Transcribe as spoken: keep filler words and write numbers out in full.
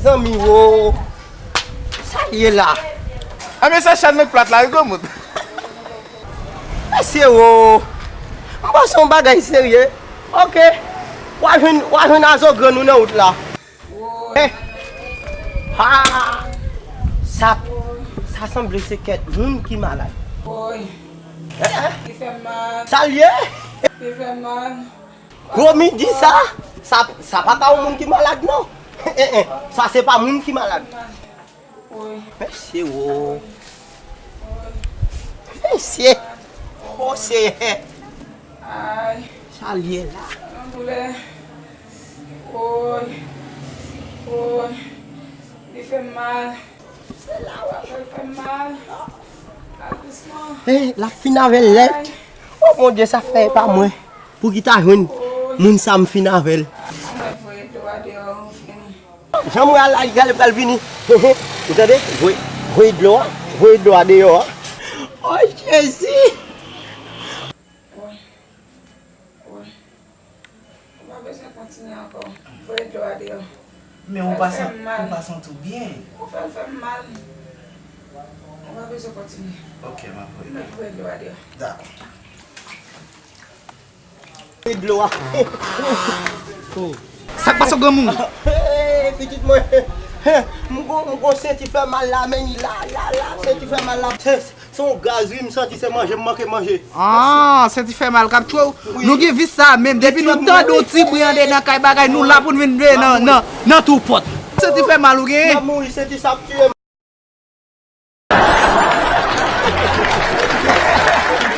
Zanmi wo. Sa l ye la? Anben sa chan nan plat la wi granmoun. Mesye wo. M panse yon bagay serye. Ok. W a jwenn, w a jwenn azogrann ou nan wout la. Eh. Ha. Sa, sa sanble se kèk moun ki malad. Woy. Eh, eh. Li fè m mal. Sa l ye? Li fè m mal. Gwo midi sa? Sa, sa pa ka yon moun ki malad non. Eh, eh. Sa se pa moun ki malad. Woy. Mesye wo. Mesye. O Senyè. Ay. Sa l ye la? Nan doulè. Woy. Woy. Li fè m mal. Se la w ap fè l fè m mal. Al dousman. Eh, l ap fin avè l nèt. Ay. O Bondye, sa fè e pa mwen. Pou ki ta jwenn moun sa m fin avè l. Mwen voye dlo a deyò, ou fini. Jan m wè a la, li gale pral vini. Ou tande? Voye, voye dlo a, voye dlo a deyò a. O Jezi! Woy. Woy. Ou pa bezwen kontinye ankò. Voye dlo a deyò. Men ou pa santi ou byen. Ou fè l fè m mal. Ou pa bezwen kontinye. Ok, m ap voye. Mèt voye dlo a deyò. Dakò. Voye dlo a. Sa k pase granmoun? Hey, pitit mwen. M gon, m gon senti fè mal la, men la, la, la, senti fè mal la. Se, se yon gaz wi, m santi se manje m manke manje. Ah, senti fè mal k ap tchwe w. Wi. Nou gen vis sa menm. Depi nou tande yon ti bri andedan kay bagay, nou la pou n vin veye nan, nan, nan tou pòt. Senti fè mal ou genyen? M ap mouri, senti sa ap tiye m.